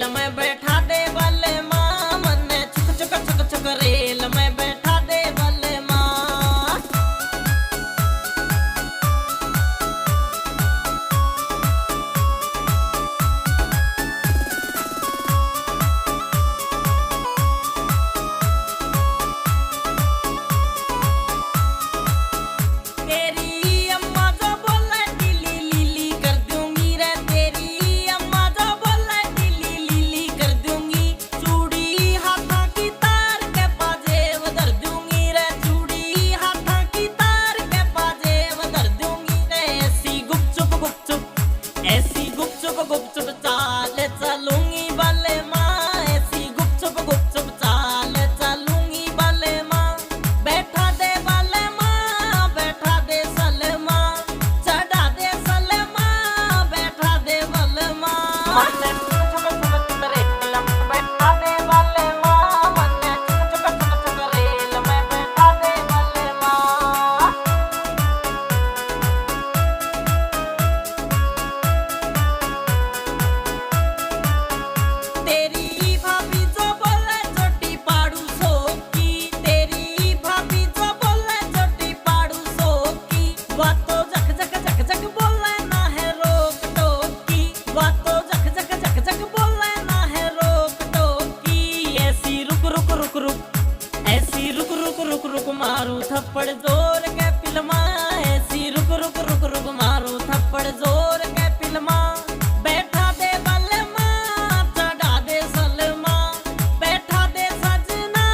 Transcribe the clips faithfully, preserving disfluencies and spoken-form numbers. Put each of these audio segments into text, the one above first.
में बैठा दे बलमा, मन्ने चुक चुक चुक चुक रेल में बैठा दे बलमा। तेरी अम्मा जो बोले ढीली लीली कर दूंगी रे, तेरी अम्मा जो बोले ढीली लीली कर दूंगी। चूड़ी हाथा की तार के पाजेब धर दूंगी रे, चूड़ी हाथा की तार के पाजेब धर दूंगी रे। ऐसी गुपचुप गुपचुप, ऐसी गुपचुप गुपचुप चाल चलूंगी बलमा, ऐसी गुपचुप गुपचुप चाल चलूंगी बलमा। बैठा दे बलमा, बैठा दे सलमा, चढ़ा दे सलमा, बैठा दे बलमा। मन्ने चुक चुक चुक चुक रेल में बैठा दे बलमा, मन्ने चुक चुक चुक चुक रेल में बैठा दे बलमा। तेरी भाभी जो बोले चोटी पाड़ू सो की, तेरी भाभी जो बोले चोटी पाड़ू सो की, बातों झक झक झक झक बोले ना है रोक टोक की, बातों झक झक झक झक बोले ना है रोक टोक की। ऐसी रुक रुक रुक रुक, ऐसी रुक रुक रुक रुक मारू थप्पड़ जोर के पिलमा, ऐसी रुक रुक रुक रुक मारू थप्पड़ जोर के पिलमा। बैठा दे बलमा, चढ़ा दे सलमा, बैठा दे सजना,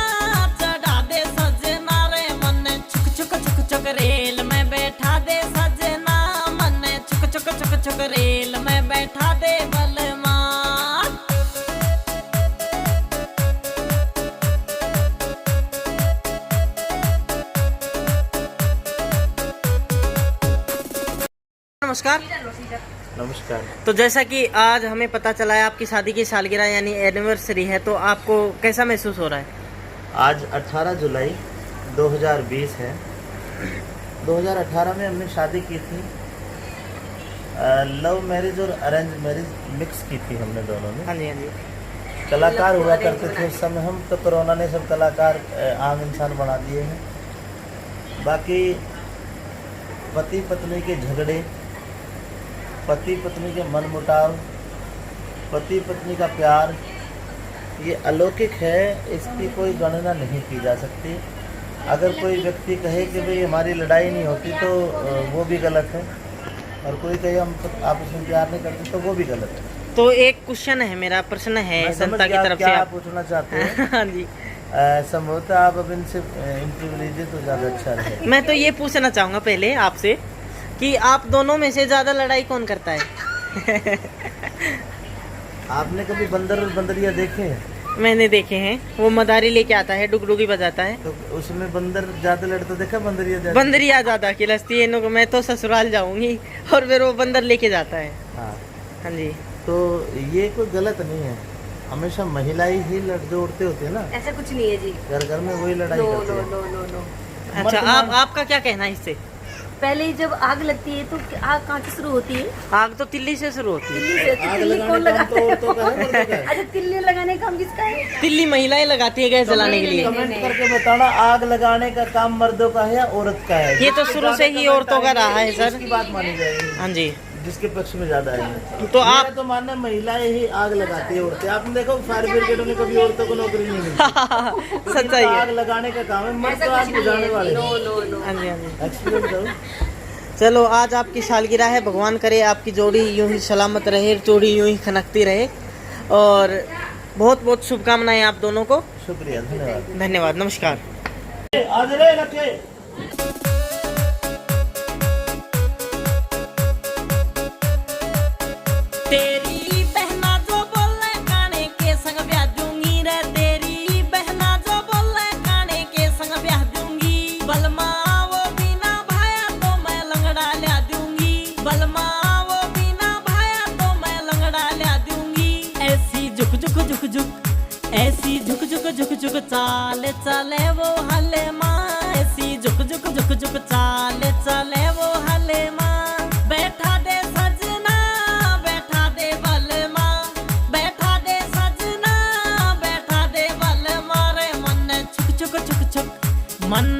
चढ़ा दे सजना रे। मन्ने चुक चुक चुक चुक रेल में बैठा दे सजना, मन्ने चुक चुक चुक चुक रेल में बैठा दे बलमा। नमस्कार। नमस्कार। तो जैसा कि आज हमें पता चला है आपकी शादी की सालगिरह यानी एनिवर्सरी है, तो आपको कैसा महसूस हो रहा है? आज अठारह जुलाई दो हज़ार बीस है। दो हज़ार अठारह में हमने शादी की थी। अ, लव मैरिज और अरेंज मैरिज मिक्स की थी हमने दोनों ने। हाँ जी, हाँ जी। कलाकार हुआ करते थे उस समय हम, तो कोरोना ने सब कलाकार, अ, आम इंसान बना दिए हैं। बाकी पति पत्नी के झगड़े, पति पत्नी के मनमुटाव, पति पत्नी का प्यार, ये अलौकिक है, इसकी कोई गणना नहीं की जा सकती। अगर कोई व्यक्ति कहे कि भाई हमारी लड़ाई नहीं होती तो, अ, वो भी गलत है, और कोई कहे हम आपस में प्यार नहीं करते तो वो भी गलत है। तो एक क्वेश्चन है मेरा, प्रश्न है मैं समझ जनता की गया आप तरफ से क्या आप पूछना चाहते हैं। हाँ जी। अ, संभवतः आप अब इनसे, अ, इंटरव्यू लीजिए तो ज़्यादा अच्छा रहेगा। मैं तो ये पूछना चाहूँगा पहले आपसे कि आप दोनों में से ज़्यादा लड़ाई कौन करता है? आपने कभी बंदर और बंदरिया देखे हैं? मैंने देखे हैं, वो मदारी लेके आता है, डुगडुगी बजाता है। तो उसमें बंदर ज़्यादा लड़ता देखा, बंदरिया ज़्यादा? बंदरिया ज़्यादा खिलस्ती है इन्हों को, मैं तो ससुराल जाऊँगी और फिर वो बंदर लेके जाता है। हाँ। हाँ जी। तो ये कोई गलत नहीं है, हमेशा महिलाएं ही लड़, जो औरतें होती है ना, ऐसा कुछ नहीं है जी। घर घर में वही लड़ाई नो, करती नो, है। No, no, no. अच्छा, मर्द आप, मांस- आपका क्या कहना है इससे? पहले जब आग लगती है तो आग कहाँ से शुरू होती है? आग तो तिल्ली से शुरू होती है। तिल्ली से, तो आग तिल्ली लगाने कौन का काम लगा? तो औरतों का है, मर्दों का है? अच्छा, तिल्ली लगाने का काम किसका है? तिल्ली महिलाएं लगाती है गैस जलाने के लिए। कमेंट करके बताना, आग लगाने का काम मर्दों का है या औरत का है? ये तो शुरू से ही औरतों का रहा है, सर। उसकी बात मानी जाएगी। हाँ जी। जिसके पक्ष में ज्यादा है। तो मेरा आप तो मानना है, महिलाएं ही आग लगाती है औरतें। आपने देखा, फायर ब्रिगेड में कभी औरतों को नौकरी नहीं मिलती। क्योंकि सच्चाई इनका है। आग लगाने का काम है, मर्द ऐसा तो आग कुछ नहीं बुझाने है। वाले हैं। No, no, no. हाँ जी, हाँ जी। एक्सप्लेन करो। चलो, आज आपकी सालगिरह है, भगवान करे आपकी जोड़ी यूं ही सलामत रहे, जोड़ी यूं ही खनकती रहे, और बहुत बहुत शुभकामनाएं आप दोनों को। शुक्रिया, धन्यवाद। धन्यवाद, नमस्कार। आज रे लखे। तेरी बहना जो बोले काने के संग ब्याह दूंगी रे, तेरी बहना जो बोले काने के संग ब्याह दूंगी। बलमा वो बिना भाया तो मैं लंगड़ा ल्या दूंगी, बलमा वो बिना भाया तो मैं लंगड़ा ल्या दूंगी। ऐसी झुक झुक झुक झुक, ऐसी झुक झुक झुक झुक चाल चले वो हलेमा, ऐसी झुक झुक झुक झुक चाल चले वो हलेमा। बैठा दे सजना, बैठा दे बलमा, बैठा दे मन